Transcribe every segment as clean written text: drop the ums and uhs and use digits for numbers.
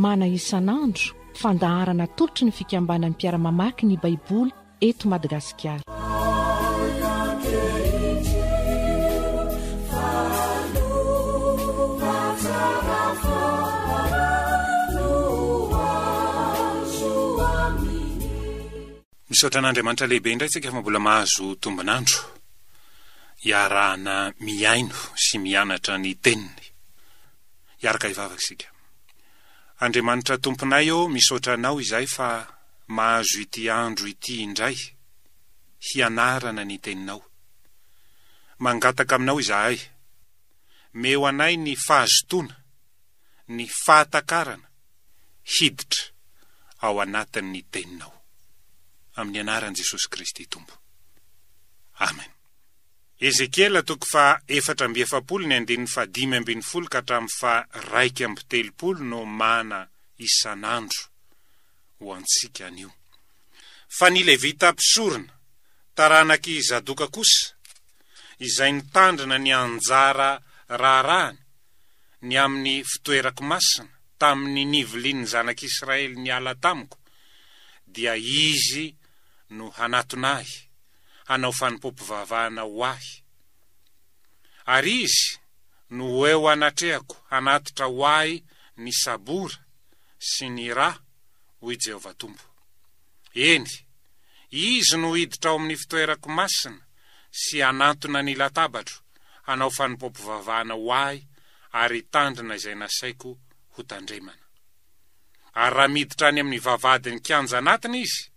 Mana isan'andro, fandaharana atolotry ny fikambanan'ny mpiara-mamaky ny Baiboly eto Madagasikara. Misaotra an'Andriamanitra lehibe indray tsika fa mbola mahazo tombon'andro hiarahana mihaino sy mianatra ny teniny. Hiaraka hivavaka isika. Andriamanitra Tomponay ô, misaotra Anao izahay fa mahazo ity andro ity indray hianarana ny Teninao. Mangataka Aminao izahay, meo anay ny fahazotoana, ny fahatakarana hiditra ao anatin'ny Teninao. Amin'ny anaran'i Jesosy Kristy Tompo. Amen. Ezekiela toko faha 44 ny andininy faha 15 ka hatramin'ny faha 31 no mana isan'andro ho antsika anio. Fa ny Levita mpisorona, taranak'i Zadoka kosa, izay nitandrina ny anjara raharahany ny amin'ny fitoerako masina tamin'ny nivilian'ny zanak'Israely niala tamiko, dia izy no hanatona ahy, hanao fanompoam-pivavahana ho ahy. Ary izy no ho eo anatrehako hanatitra ho ahy ny sabora sy ny ra, hoy Jehovah Tompo. Eny, izy no hiditra ao amin'ny fitoerako masina sy hanantona ny latabatro hanao fanompoam-pivavahana ho ahy ary hitandrina izay nasaiko hotandremana. Ary raha miditra any amin'ny vavahadin'ny kianja anatiny izy,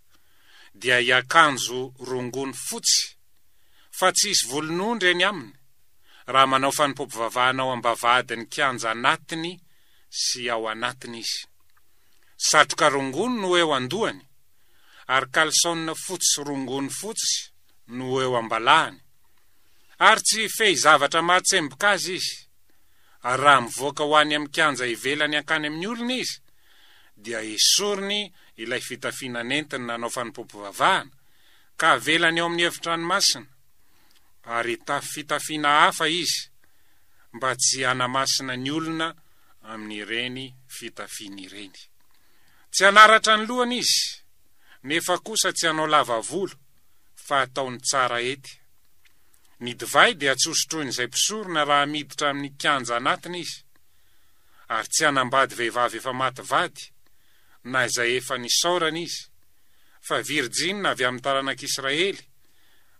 dia hiakanjo rongony fotsy, fa tsy hisy volon'ondry eny aminy, raha manao fanompoam-pivavahana ao am-bavahadin'ny kianja anatiny sy ao anatiny izy. Satroka rongony no eo an-dohany, ary kalisaonina fotsy sy rongony fotsy no eo am-balahany. Ary tsy hifehy zavatra mahatsemboka azy izy. Ary raha mivoaka ho any amin'ny kianja ivelany hankany amin'ny olona izy, dia esoriny ilay fitafiana nentiny nanao fanompoam-pivavahana, ka avelany ao amin'ny efitrano masina, ary hitafy fitafiana hafa izy, mba tsy hanamasina ny olona amin'ireny fitafiany ireny. Tsy hanaratra ny lohany izy, nefa kosa tsy hanao lava volo, fa hataony tsara hety. Ny divay dia tsy hosotroin'izay mpisorona raha miditra amin'ny kianja anatiny izy, ary tsy hanambady vehivavy efa maty vady, na izay efa nisaorana izy, fa virjina avy amin'ny taranak'Israely,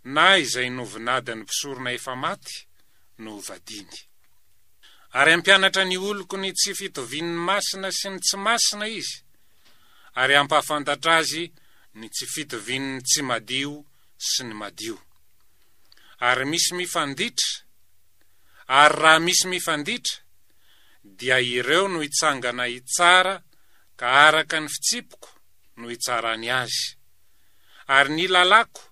na izay novinadin'ny mpisorona efa maty no hovadiany. Ary hampianatra ny oloko ny tsy fitovian'ny masina sy ny tsy masina izy, ary hampahafantatra azy ny tsy fitovian'ny tsy madio sy ny madio. Ary misy mifanditra, ary raha misy mifanditra, dia ireo no hitsangana hitsara ka araka ny fitsipiko no hitsarany azy. Ary ny lalàko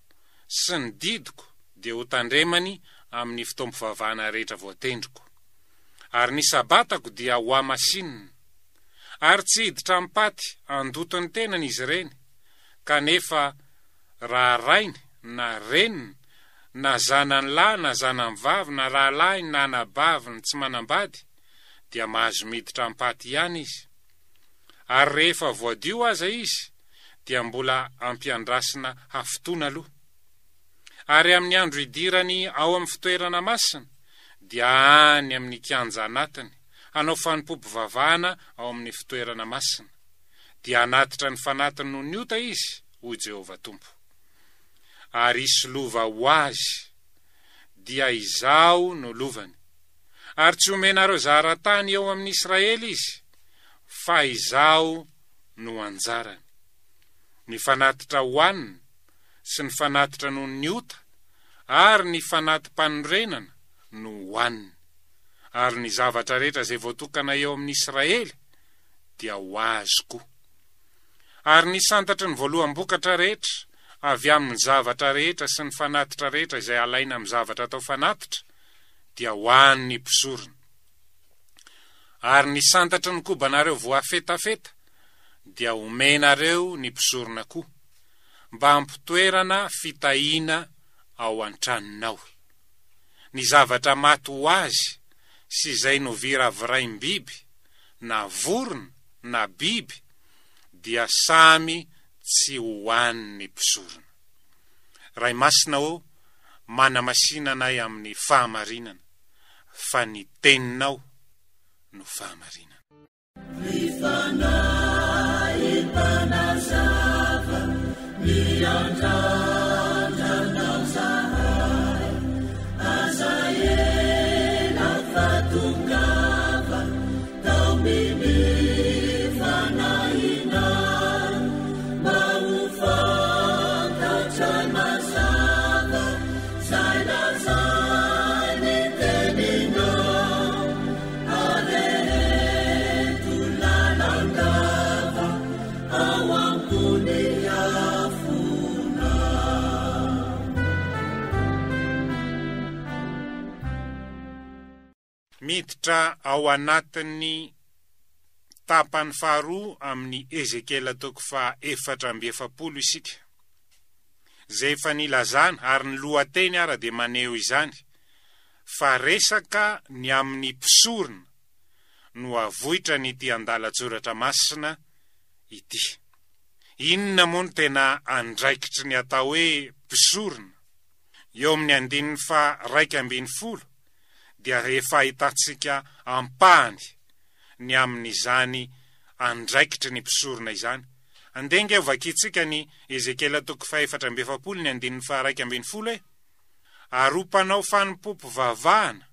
sy ny didiko dia hotandremany amin'ny fotoam-pivavahana rehetra voatendriko. Ary ny Sabatako dia hohamasinina. Ary tsy hiditra am-paty handoto ny tenany izy ireny, kanefa raha rainy na reniny na zanany lahy na zanany vavy na rahalahiny na anabaviny tsy manambady dia mahazo miditra am-paty ihany izy. Ary rehefa voadio aza izy dia mbola ampiandrasina hafitoana aloha. Ary amin'ny andro hidirany ao amin'ny fitoerana masina dia any amin'ny kianja anatiny hanao fanompoam-pivavahana ao amin'ny fitoerana masina, dia hanatitra ny fanatiny noho ny ota izy, hoy Jehovah Tompo. Ary hisy lova ho azy, dia Izaho no lovany. Ary tsy homenareo zara-tany eo amin'ny Israely izy, fa Izaho no anjarany. Ny fanatitra hohanina, sy ny fanatitra noho ny ota, ary ny fanati-panorenana no hohaniny. Ary ny zavatra rehetra izay voatokana eo amin'ny Israely dia ho azy koa. Ary ny santatry ny voaloham-bokatra rehetra avy amin'ny zavatra rehetra sy ny fanatitra rehetra izay alaina amin'ny zavatra atao fanatitra, dia ho an'ny mpisorona. Ary ny santatry ny kobanareo voafetafeta dia homenareo ny mpisorona koa, mba hampitoerana fitahiana ao an-tranonao. Ny zavatra maty ho azy sy izay noviraviraim-biby, na vorona na biby, dia samy tsy ho an'ny mpisorona. Ray Masina ô, manamasina anay amin'ny fahamarinana, fa ny Teninao no fahamarinana. Ry Fanahy Mpanazava, miandrandra Anao zahay, aza ela fa tongava, taomin'ny Fanahinao, mba ho fantatra mazava zay lazain'ny Teninao. Areheto lalandava ao ambony afona. Miditra ao anatin'ny tapany faharoa amin'ny Ezekiela toko faha 44 isika, izay efa nilazana ary ny lohateny ara dia maneho izany fa resaka ny amin'ny mpisorona no avoitran'ity andalan-tsoratra masina ity. Inona moa no tena andraikitry ny atao hoe mpisorona? Eo amin'ny andininy faha 11 dia efa ahitantsika ampahany ny amin'izany andraikitry ny mpisorona izany. Andeha ange hovakintsika ny Ezekiela toko faha 44 ny andininy faha 11 e! Ary ho mpanao fanompoam-pivavahana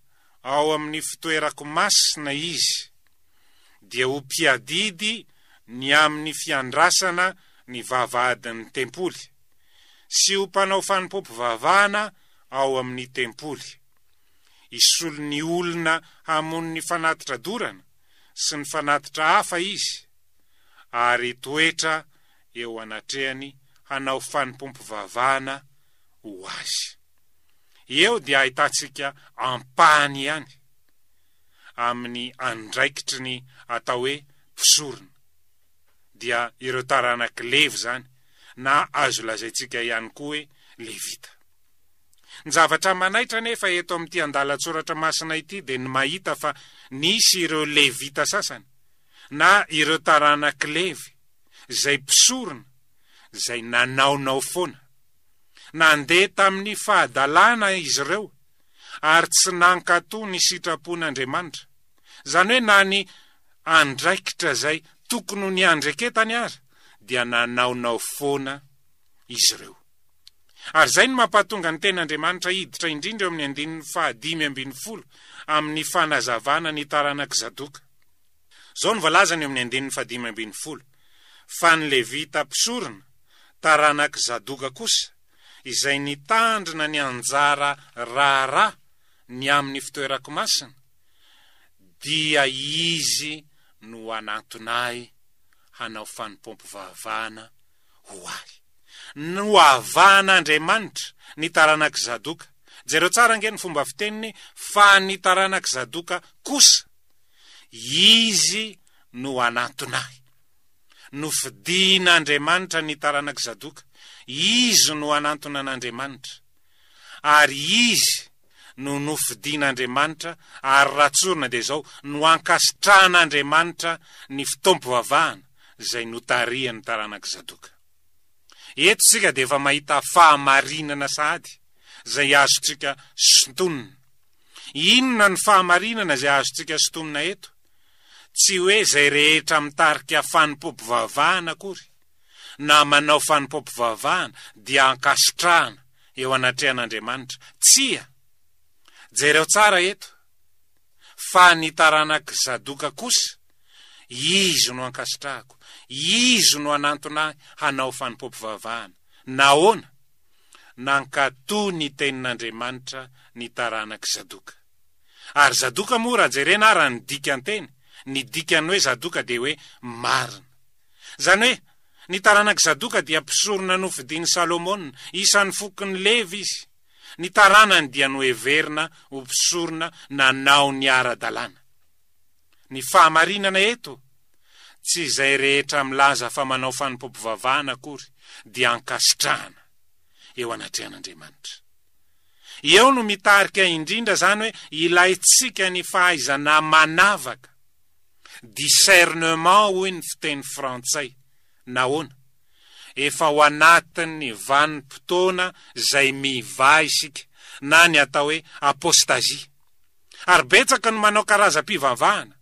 ao amin'ny fitoerako masina izy, dia ho mpiadidy ny amin'ny fiandrasana ny vavahadin'ny tempoly, sy ho mpanao fanompoam-pivavahana ao amin'ny tempoly. Hisolo ny olona hamono ny fanatitra dorana sy ny fanatitra hafa izy, ary hitoetra eo anatrehany hanao fanompoam-pivavahana ho azy. Eo dia ahitantsika ampahany ihany amin'ny andraikitry ny atao hoe mpisorona, dia ireo taranak'i Levy izany, na azo lazaintsika ihany koa hoe Levita. Ny zavatra manaitra anefa eto amin'ity andalan-tsoratra masina ity dia ny mahita fa nisy ireo Levita sasany, na ireo taranak'i Levy, izay mpisorona, izay nanaonao foana. Nandeha tamin'ny fahadalana izy ireo ary tsy nankatò ny sitrapon'Andriamanitra. Izany hoe na ny andraikitra izay tokony ho niandreketany aza dia nanaonao foana izy ireo. Ary izay no mampahatonga ny Tenin'Andriamanitra hiditra indrindra eo amin'ny andininy fahadimy ambin'ny folo amin'ny fanazavana ny taranak'i Zadoka. Izao no voalazany eo amin'ny andininy fahadimy ambin'ny folo, Fa ny Levita mpisorona, taranak'i Zadoka kosa, izay nitandrina ny anjara raharaha ny amin'ny fitoerako masina, dia izy no hanantona ahy hanao fanompoam-pivavahana ho ahy. Nohavahan'Andriamanitra ny taranak'i Zadoka. Jereo tsara ange ny fomba fiteniny, fa ny taranak'i Zadoka kosa, Izy no hanantona ahy. Nofidin'Andriamanitra ny taranak'i Zadoka. Izy no hanantona an'Andriamanitra. Ary izy no nofidin'Andriamanitra, ary raha tsorina dia izao, no ankasitrahan'Andriamanitra ny fotoam-pivavahana izay notarihan'ny taranak'i Zadoka. Eto isika dia efa mahita fahamarinana sahady izay azontsika sintonina. Inona ny fahamarinana izay azontsika sintomina eto? Tsy hoe izay rehetra mitarika fanompoam-pivavahana akory, na manao fanompoam-pivavahana dia ankasitrahana eo anatrehan'Andriamanitra. Tsia! Jereo tsara eto, fa ny taranak'i Zadoka kosa, izy no ankasitrahako, izy no hanantona ahy hanao fanompoam-pivavahana. Nahoana? Nankatò ny tenin'Andriamanitra ny taranak'i Zadoka. Ary Zadoka moa raha jerena ara ny dikan-teny, ny dikan'ny hoe Zadoka dia hoe marina. Izany hoe, ny taranak'i Zadoka dia mpisorona nofidin'i Salomona, isan'ny fokon'i Levy izy. Ny taranany dia noheverina ho mpisorona nanao ny ara-dalàna. Ny fahamarinana eto, tsy izay rehetra milaza fa manao fanompoam-pivavahana akory dia ankasitrahana eo anatrehan'Andriamanitra. Eo no mitarika indrindra izany hoe ilaintsika ny fahaizana manavaka, discernement hoy ny fiteny frantsay. Nahoana? Efa ao anatin'ny vanim-potoana izay mivaha isika, na ny atao hoe apostasie. Ary betsaka no manao karazam-pivavahana.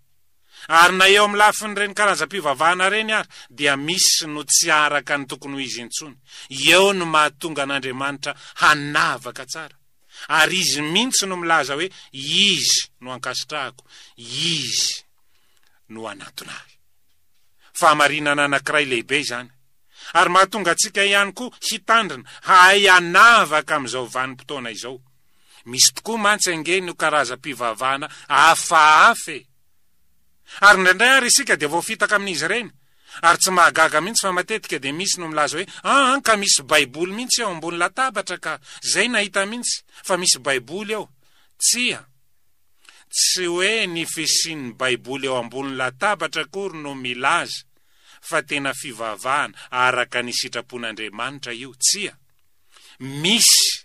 Ary na eo amin'ny lafin'ireny karazam-pivavahana ireny ary dia misy no tsy araka ny tokony ho izy intsony. Eo no mahatonga an'Andriamanitra hanavaka tsara. Ary Izy mihitsy no milaza hoe Izy no ankasitrahako, Izy no hanantona ahy. Fahamarinana anankiray lehibe izany. Ary mahatonga antsika ihany koa hitandrina, hahay hanavaka amin'izao vanim-potoana izao. Misy tokoa mantsy ange ny karazam-pivavahana hafahafa e! Ary indraindray ary isika dia voafitaka amin'izy ireny. Ary tsy mahagaga mihitsy fa matetika dia misy no milaza hoe aa ka misy baiboly mihitsy eo ambony latabatra ka, zay nahita mihitsy fa misy baiboly eo. Tsia. Tsy hoe ny fisian'ny baiboly eo ambony latabatra akory no milaza fa tena fivavahana araka ny sitrapon'Andriamanitra io. Tsia. Misy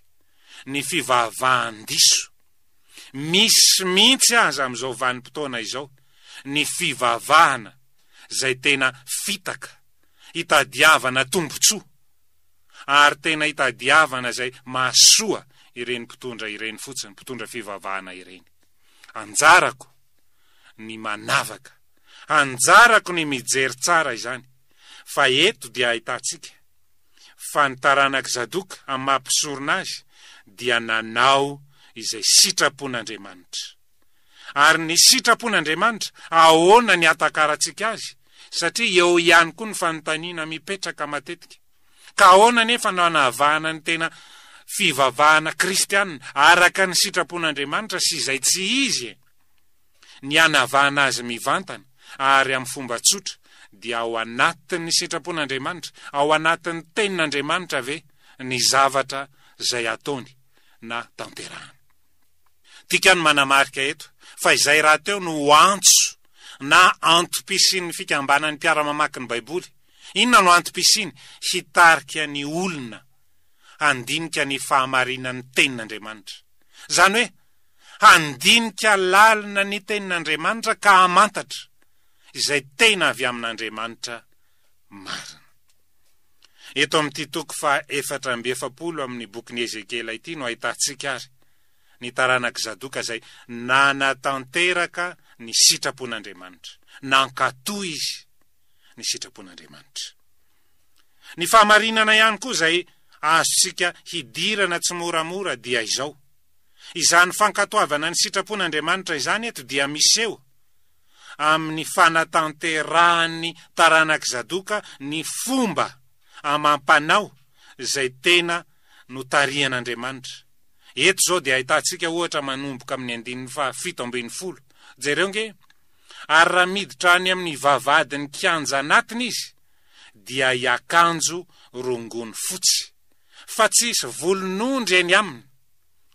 ny fivavahan-diso. Misy mihitsy aza amin'izao vanim-potoana izao ny fivavahana izay tena fitaka, itadiavana tombontsoa, ary tena itadiavana izay mahasoa ireny mpitondra ireny fotsiny, mpitondra fivavahana ireny. Anjarako ny manavaka, anjarako ny mijery tsara izany, fa eto dia ahitantsika fa ny taranak'i Zadoka amin'ny maha mpisorona azy dia nanao izay sitrapon'Andriamanitra. Ary ny sitrapon'Andriamanitra, ahoana ny hatakarantsika azy? Satria eo ihany koa ny fanontaniana mipetraka matetika. Ka ahoana anefa no hanavahana ny tena fivavahana kristiana araka ny sitrapon'Andriamanitra sy izay tsy izy e? Ny hanavahana azy mivantana ary amin'ny fomba tsotra dia ao anatin'ny sitrapon'Andriamanitra, ao anatin'ny Tenin'Andriamanitra ve ny zavatra izay ataony na tanterahany. Tiako ny manamarika eto fa izay rahateo no antso na antom-pisian'ny fikambanan'ny mpiara-mamaky ny Baiboly. Inona no antom-pisiany? Hitarika ny olona handinika ny fahamarinan'ny Tenin'Andriamanitra. Izany hoe, handinika lalina ny Tenin'Andriamanitra ka hamantatra izay tena avy amin'Andriamanitra marina. Eto amin'ity toko faha 44 amin'ny bokin'i Ezekiela ity no ahitantsika ary ny taranak'i Zadoka izay nanatanteraka ny sitrapon'Andriamanitra. Nankatò izy ny sitrapon'Andriamanitra. Ny fahamarinana ihany koa izay azontsika hidirana tsimoramora dia izao. Izany fankatoavana ny sitrapon'Andriamanitra izany eto dia miseho amin'ny fanatanterahan'ny taranak'i Zadoka ny fomba amam-panao izay tena notarihan'Andriamanitra. Eto izao dia ahitantsika ohatra manomboka amin'ny andininy faha 17. Jereo nge! Ary raha miditra any amin'ny vavahadin'ny kianja anatiny izy, dia hiakanjo rongony fotsy, fa tsy hisy volon'ondry eny aminy.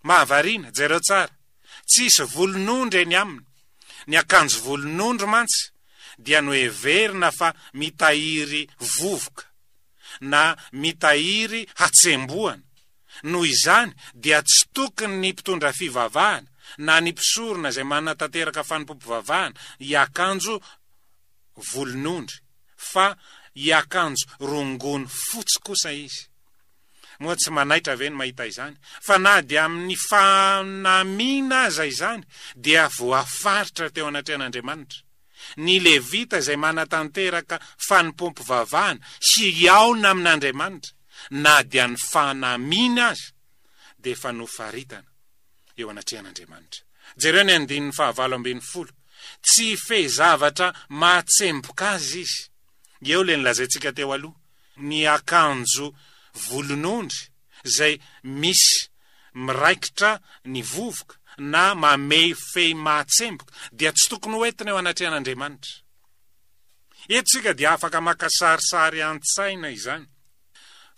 Mahavariana, jereo tsara. Tsy hisy volon'ondry eny aminy. Ny akanjo volon'ondry mantsy dia noheverina fa mitahiry vovoka na mitahiry hatsembohana. Noho izany dia tsy tokony ny mpitondra fivavahana na ny mpisorona izay manatanteraka fanompoam-pivavahana hiakanjo volon'ondry fa hiakanjo rongony fotsy kosa izy. Moa tsy manaitra ve ny mahita izany? Fa na dia amin'ny fanamiana aza izany dia voafaritra teo anatrehan'Andriamanitra. Ny Levita izay manatanteraka fanompoam-pivavahana hihaona amin'Andriamanitra, na dia ny fanamiany aza dia efa nofaritana eo anatrehan'Andriamanitra. Jereo ny andininy fahavalo ambinifolo. Tsy hifehy zavatra mahatsemboka azy izy. Eo ilay nolazaintsika teo aloha. ny akanjo volon'ondry izay misy miraikitra ny vovoka na mamehifehy mahatsemboka dia tsy tokony ho entina eo anatrehan'Andriamanitra. Eto isika dia afaka maka sarisary an-tsaina izany.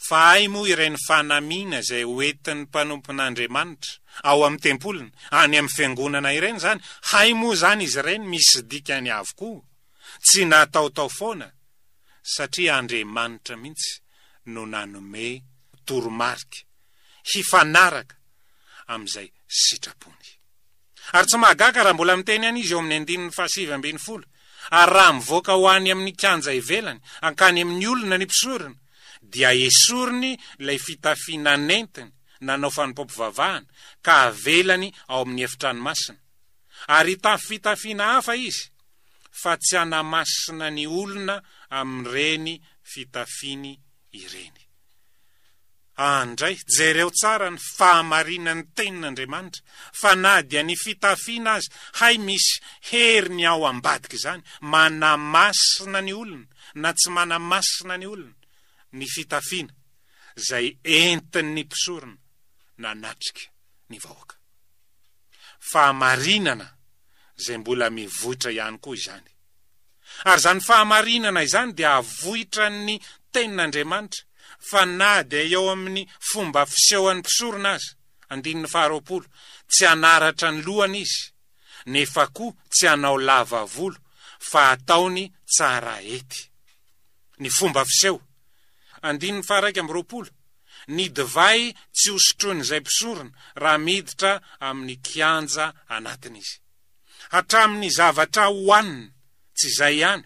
Fa hay moa ireny fanamiana izay hoentin'ny mpanompon'Andriamanitra ao amin'ny tempoliny, any amin'ny fiangonana ireny izany, hay moa izany izy ireny misy dikany avokoa, tsy nataotao foana, satria Andriamanitra mihitsy no nanome toromarika hifanaraka amin'izay sitrapony. Ary tsy mahagaga raha mbola miteny ihany izy eo amin'ny andininy fahasivy ambin'ny folo, Ary raha mivoaka ho any amin'ny kianja ivelany, hankany amin'ny olona ny mpisorona, dia esoriny ilay fitafiana nentiny nanao fanompoam-pivavahana, ka avelany ao amin'ny efitrano masina. Ary hitafy fitafiana hafa izy, fa tsy hanamasina ny olona amin'ireny fitafiany ireny. Andray, jereo tsara ny fahamarinan'ny tenin'Andriamanitra, fa na dia ny fitafiana aza, hay misy heriny ao ambadik'izany, manamasina ny olona na tsy manamasina ny olona ny fitafiana izay entin'ny mpisorona nanatrika ny vahoaka. Fahamarinana izay mbola mivoitra ihany koa izany. Ary izany fahamarinana izany dia avoitran'ny Tenin'Andriamanitra, fa na dia eo amin'ny fomba fisehoan'ny mpisorona aza, andininy faharoapolo, tsy hanaratra ny lohany izy, nefa koa tsy hanao lava volo, fa hataony tsara hety. Ny fomba fiseho. Andininy faha-21, Ny divay tsy hosotroin'izay mpisorona raha miditra amin'ny kianja anatiny izy. Hatramin'ny zavatra hohanina, tsy izay ihany,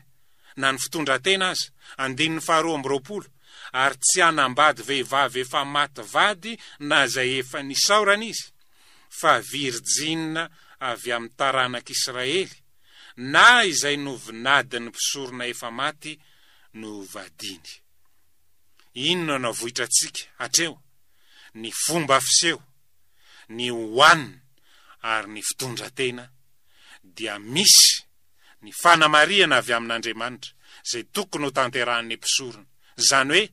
na ny fitondran-tena aza, andininy faharoa amby roapolo, ary tsy hanambady vehivavy efa maty vady na izay efa nisaorana izy, fa virjina avy amin'ny taranak'Israely, na izay novinadin'ny mpisorona efa maty no hovadiany. Inona no avoitrantsika hatreo? Ny fomba fiseho, ny hohanina ary ny fitondran-tena dia misy ny fanamarihana avy amin'Andriamanitra izay tokony ho tanterahan'ny mpisorona, izany hoe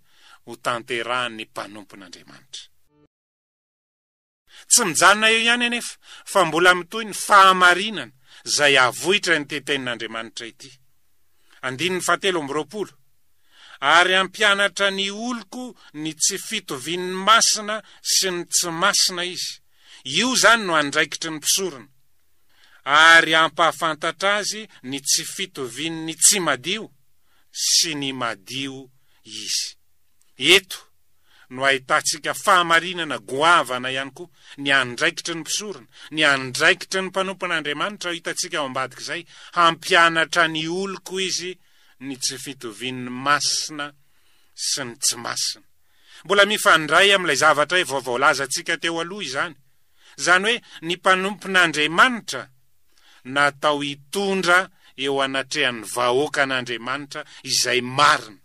ho tanterahan'ny mpanompon'Andriamanitra. Tsy mijanona eo ihany anefa fa mbola mitohy ny fahamarinana izay avoitra ity tenin'Andriamanitra ity. Andininy fahatelo amby roapolo, Ary hampianatra ny oloko ny tsy fitovian'ny masina sy ny tsy masina izy. Io izany no andraikitry ny mpisorona. Ary hampahafantatra azy ny tsy fitovian'ny tsy madio sy ny madio izy. Eto no ahitantsika fahamarinana goavana ihany koa, ny andraikitry ny mpisorona, ny andraikitry ny mpanompon'Andriamanitra hitantsika ao ambadik'izay, hampianatra ny oloko izy ny tsy fitovian'ny masina sy ny tsy masina. Mbola mifandray amin'ilay zavatra efa voalazantsika teo aloha izany. Izany hoe ny mpanompon'Andriamanitra natao hitondra eo anatrehan'ny vahoakan'Andriamanitra izay marina.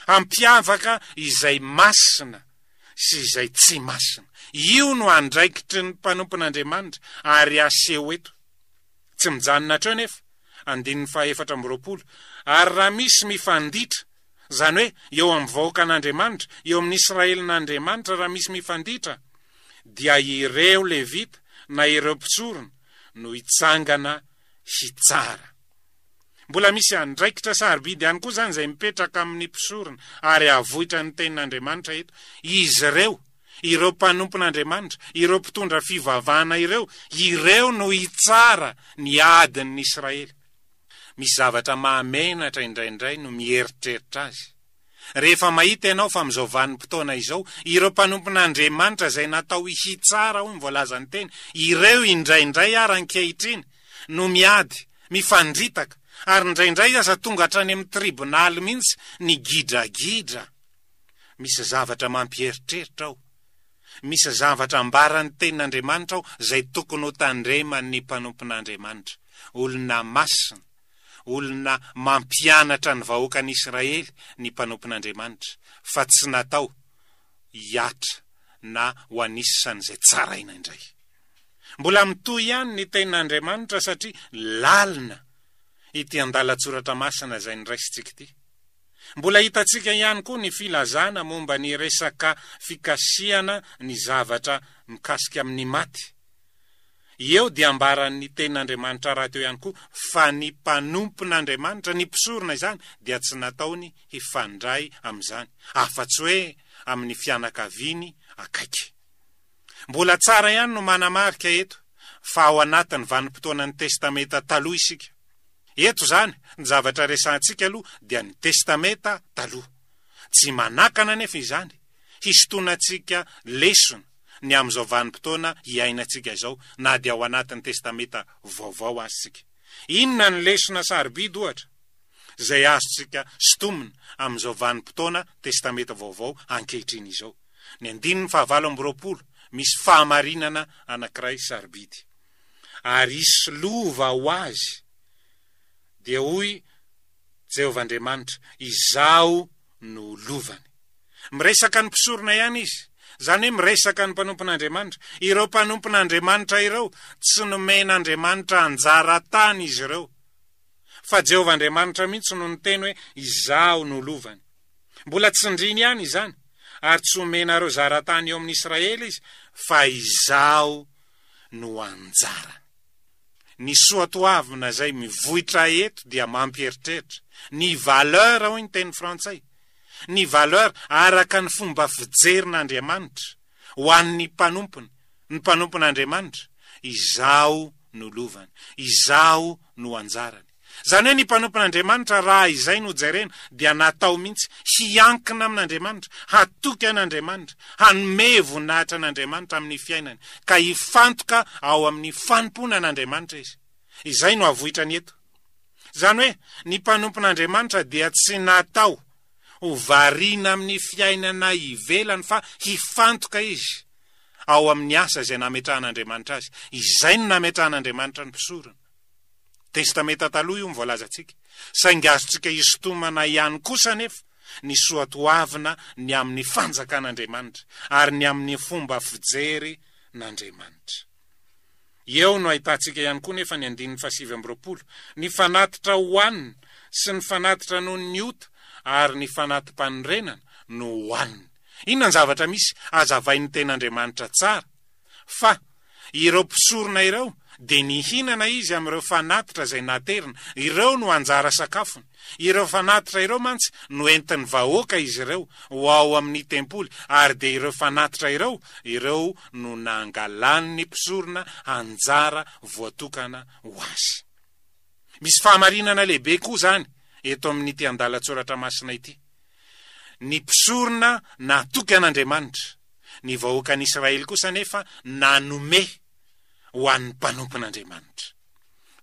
Hampiavaka izay masina sy izay tsy masina. Io no andraikitry ny mpanompon'Andriamanitra ary aseho eto. Tsy mijanona hatreo anefa, andininy faha-24, ary raha misy mifanditra, izany hoe eo amin'ny vahoakan'Andriamanitra, eo amin'ny Israelin'Andriamanitra raha misy mifanditra, dia ireo Levita na ireo mpisorona no hitsangana hitsara. Mbola misy andraikitra sarobidy ihany koa izany izay mipetraka amin'ny mpisorona ary avoitra ny tenin'Andriamanitra eto. Izy ireo, ireo mpanompon'Andriamanitra, ireo mpitondra fivavahana ireo, ireo no hitsara ny adin'ny Israely. Misy zavatra mahamenatra indraindray no mieritreritra azy. Rehefa mahita ianao fa amin'izao vanim-potoana izao, ireo mpanompon'Andriamanitra izay natao hitsara, hoy ny voalazan'ny teny, ireo indraindray ary ankehitriny no miady, mifandritaka, ary indraindray aza tonga hatrany amin'ny tribonaly mihitsy ny gidragidra. Misy zavatra mampieritreritra ao. Misy zavatra ambaran'ny Tenin'Andriamanitra ao izay tokony hotandreman'ny mpanompon'Andriamanitra. Olona masina, olona mampianatra ny vahoakan'Israely ny mpanompon'Andriamanitra, fa tsy natao hiatra na ho anisan'izay tsaraina indray. Mbola mitohy ihany ny Tenin'Andriamanitra satria lalina ity andalan-tsoratra masina izay noraisintsika ity. Mbola hitantsika ihany koa ny filazana momba ny resaka fikasihana ny zavatra mikasika amin'ny maty. Eo dia ambaran'ny Tenin'Andriamanitra rahateo ihany koa fa ny mpanompon'Andriamanitra, ny mpisorona izany, dia tsy nataony hifandray amin'izany, afa-tsy hoe amin'ny fianakaviany akaiky. Mbola tsara ihany no manamarika eto fa ao anatin'ny vanim-potoanan'ny Testamenta Taloha isika. Eto izany, ny zavatra resahantsika aloha dia ny Testamenta Taloha. Tsy manakana anefa izany hisintonantsika lesona ny amin'izao vanim-potoana iainantsika izao na dia ao anatin'ny Testamenta Vaovao aza isika. Inona ny lesona sarobidy, ohatra, izay azontsika sintomina amin'izao vanim-potoana Testamenta Vaovao ankehitriny izao? Ny andininy fahavalo amby 20 misy fahamarinana anankiray sarobidy. Ary hisy lova ho azy, dia hoy Jehovah Andriamanitra, Izaho no lovany. Miresaka ny mpisorona ihany izy, izany hoe miresaka ny mpanompon'Andriamanitra. Ireo mpanompon'Andriamanitra ireo, tsy nomen'Andriamanitra anjara tany izy ireo. Fa Jehovah Andriamanitra mihitsy no niteny hoe, Izaho no lovany. Mbola tsindriny ihany izany, ary tsy homenareo zara-tany eo amin'i Israely izy, fa Izaho no anjarany. Ny soatoavina izay mivoitra eto dia mampieritreritra. Ny valeur hoy ny teny frantsay. Ny valeur araka ny fomba fijerin'Andriamanitra ho an'ny mpanompony, ny mpanompon'Andriamanitra, Izaho no lovany, Izaho no anjarany. Izany hoe ny mpanompon'Andriamanitra raha izay no jerena dia natao mihitsy hiankina amin'Andriamanitra, hatoky an'Andriamanitra, hanome voninahitra an'Andriamanitra amin'ny fiainany, ka hifantoka ao amin'ny fanompoana an'Andriamanitra izy. Izay no avoitrany eto. Izany hoe ny mpanompon'Andriamanitra dia tsy natao ho variana amin'ny fiainana ivelany fa hifantoka izy ao amin'ny asa izay nametrahan'Andriamanitra azy. Izay no nametrahan'Andriamanitra ny mpisorona. Testamenta Taloha io ny voalazantsika, saingy azontsika isintomana ihany kosa anefa ny soatoavina ny amin'ny fanjakan'Andriamanitra ary ny amin'ny fomba fijery n'Andriamanitra. Eo no ahitantsika ihany koa nefa ny andininy fahasivy amby 20, ny fanatitra hohanina sy ny fanatitra noho ny ota ary ny fanati-panorenana no hohanina. Inona ny zavatra misy? Hazavain'ny Tenin'Andriamanitra tsara fa Ireo mpisorona ireo dia nihinana izy amin'ireo fanatitra izay naterina, ireo no anjara sakafony. Ireo fanatitra ireo mantsy no entin'ny vahoaka izy ireo ho ao amin'ny tempoly, ary dia ireo fanatitra ireo, ireo no nangalan'ny mpisorona anjara voatokana ho azy. Misy fahamarinana lehibe koa izany eto amin'ity andalan-tsoratra masina ity. Ny mpisorona natoky an'Andriamanitra. Ny vahoakan'Israely kosa anefa nanome ho an'ny mpanompon'Andriamanitra.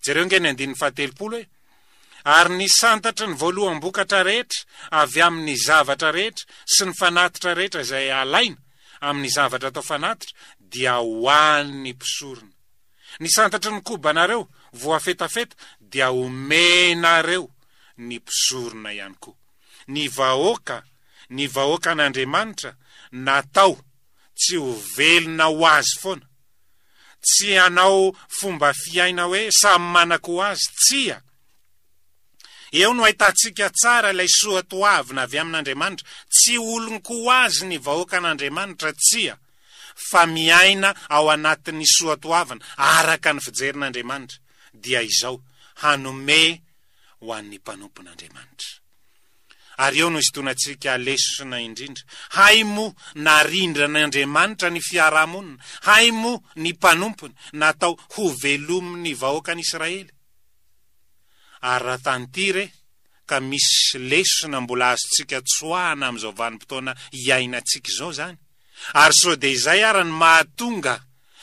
Jereo ange ny andininy faha-30 e! Ary ny santatry ny voaloham-bokatra rehetra avy amin'ny zavatra rehetra sy ny fanatitra rehetra izay alaina amin'ny zavatra atao fanatitra dia ho an'ny mpisorona. Ny santatry ny kobanareo voafetafeta dia homenareo ny mpisorona ihany koa. Ny vahoaka Ny vahoakan'Andriamanitra natao tsy ho velona ho azy foana, tsy hanao fomba fiaina hoe samy manan-ko azy, tsia. Eo no ahitantsika tsara ilay soatoavina avy amin'Andriamanitra, tsy olon-ko azy ny vahoakan'Andriamanitra, tsia, fa miaina ao anatin'ny soatoavina araka ny fijerin'Andriamanitra, dia izao, hanome ho an'ny mpanompon'Andriamanitra. Ary eo no isintonantsika lesona indrindra. Hay moa narindran'Andriamanitra ny fiarahamonina, hay moa ny mpanompony natao hovelomin'ny vahoakan'Israely. Ary raha tany ity re ka misy lesona mbola azontsika tsoahana amin'izao vanim-potoana iainantsika izao izany, ary sao dia izay ara ny mahatonga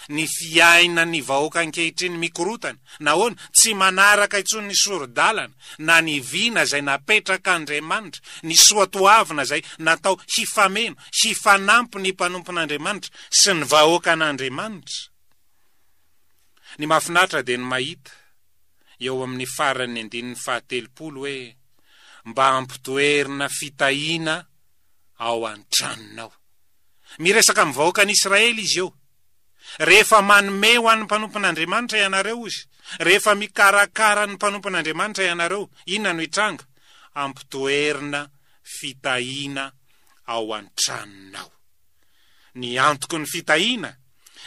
ny fiainan'ny vahoaka ankehitriny mikorotana, nahoana? Tsy manaraka intsony ny sori-dalana na ny vina izay napetrak'Andriamanitra, ny soatoavina izay natao hifameno, hifanampy ny mpanompon'Andriamanitra sy ny vahoakan'Andriamanitra. Ny mahafinaritra dia ny mahita eo amin'ny faran'ny andininy fahatelopolo hoe, Mba hampitoerina fitahiana ao an-tranonao. Miresaka amin'ny vahoakan'Israely izy eo. Rehefa manome ho an'ny mpanompon'Andriamanitra ianareo, hoy izy, rehefa mikarakara ny mpanompon'Andriamanitra ianareo, inona no hitranga? Hampitoerina fitahiana ao an-tranonao. Ny antoky ny fitahiana,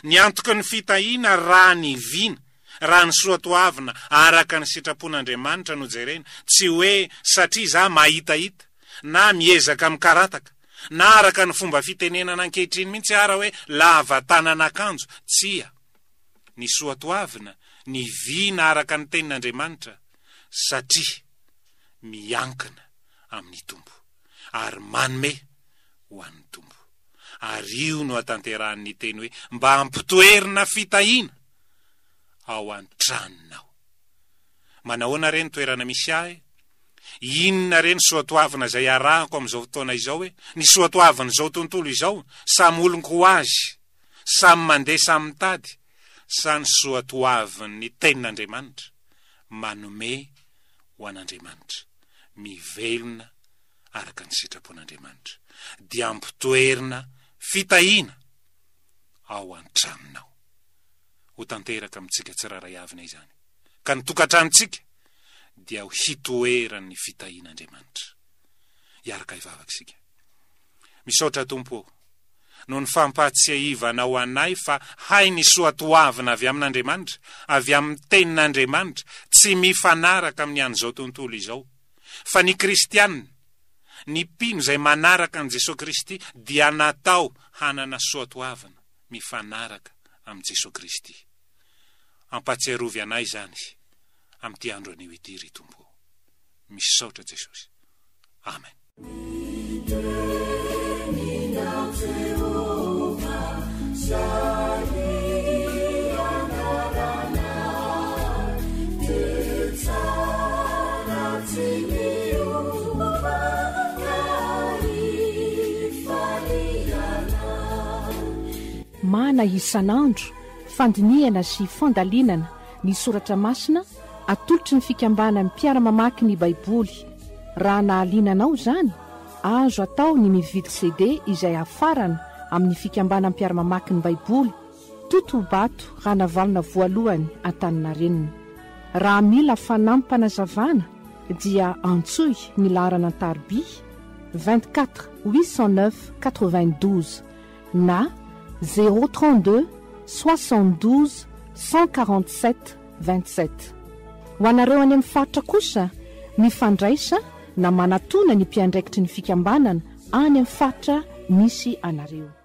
ny antoky ny fitahiana raha ny vina, raha ny soatoavina araka ny sitrapon'Andriamanitra no jerena, tsy hoe satria za mahitahita, na miezaka mikarataka. Na araka ny fomba fitenenana ankehitriny mihitsy ara hoe lava tanana akanjo. Tsia. Ny soatoavina, ny vina araka ny tenin'Andriamanitra, satria miankina amin'ny Tompo, ary manome ho an'ny Tompo. Ary io no atanterahan'ny teny hoe mba hampitoerina fitahiana ao an-tranonao. Manahoana re ny toerana misy ahy? Inona re ny soatoavina izay arahako amin'izao fotoana izao e? Ny soatoavin'izao tontolo izao, samy olon-ko azy, samy mandeha samy mitady, sa ny soatoavin'ny tenin'Andriamanitra, manome ho an'Andriamanitra, mivelona araka ny sitrapon'Andriamanitra, dia ampitoerina fitahiana ao an-tranonao. Ho tanteraka amintsika tsirairay avy anie izany, ka ny tokantranontsika dia ho hitoeran'ny fitahian'Andriamanitra. Hiaraka hivavaka isika. Misaotra Tompo ô, noho ny fampahatsiahivanao anay fa hay ny soatoavina avy amin'Andriamanitra, avy amin'ny Tenin'Andriamanitra, tsy mifanaraka amin'ny an'izao tontolo izao. Fa ny kristiana, ny mpino izay manaraka an'i Jesoa Kristy dia natao hanana soatoavina mifanaraka amin'i Jesoa Kristy. Ampahatsiarovy anay izany amin'ity andro anio ity ry Tompo ô. Misaotra Jesosy. Amen. Mana isan'andro, fandinihana sy fandalinana ny soratra masina atolotry ny Fikambanan'ny Mpiara-mamaky ny Baiboly. Raha nahaliana anao izany, azo atao ny mividy CD izay hafarana amin'ny Fikambanan'ny Mpiara-mamaky ny Baiboly, Totobato Ranavalona Voalohany Antaninarenina. Raha mila fanampim-panazavana dia antsoy ny laharana an-tariby 24 809 92 na 032 72 147 27. Ho anareo any amin'ny faritra kosa, mifandraisa na manatona ny mpiandraikitry ny fikambanana any amin'ny faritra misy anareo.